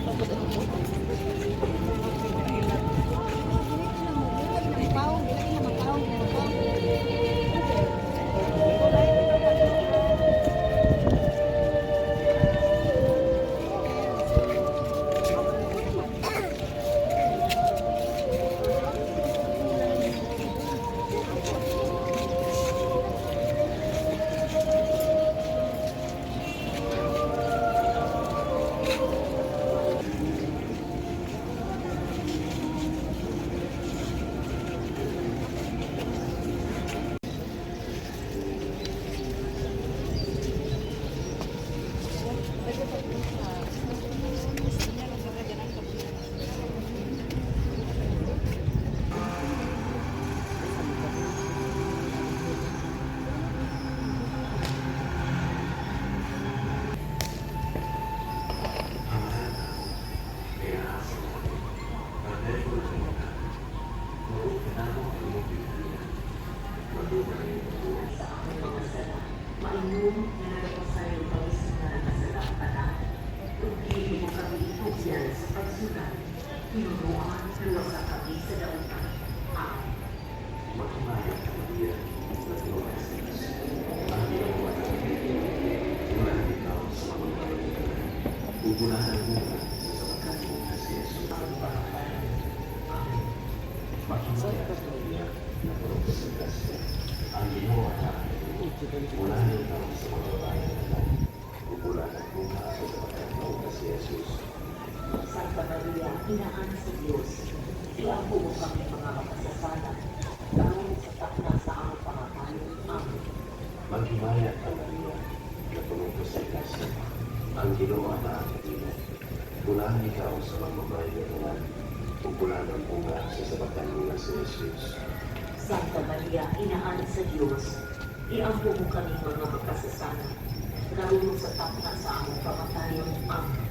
Tapos ano po? Mainom nga nagapasaylo kami sa mga nakasala tanan. Ug dili mo kami itugyan sa pagsugat. Tinuruan, luwasa kami sa dautan. Amen. Maghimaya ka, Maria, na puno ka sa Diyos. Ang Ginoo at ang Diyos. Bulahan ikaw sa mga babaeng tanan, ug bulahan ang bunga sa sabakang mo nga si Jesus. Amen. Maghimaya ka, Maria, na puno ka sa grasya. Ang Ginoo at ang Diyos. Bulahan ikaw sa mga babaeng tanan, ug bulahan ang bunga sa sabakang mo nga si Jesus. Santa Maria, Inaan sa Diyos, iampo mo kami mga makasasala, karon sa takna sa among kamatayon. Amen. Maghimaya ka, Maria, na puno ka sa grasya. Ang Ginoo at ang Diyos. Bulahan ikaw sa mga babaeng tanan, ug bulahan ang bunga sa sabakang mo nga si Jesus. Santa Maria, Inaan sa Diyos, iampo mo kami mga makasasala, karon sa takna sa among kamatayon. Amen.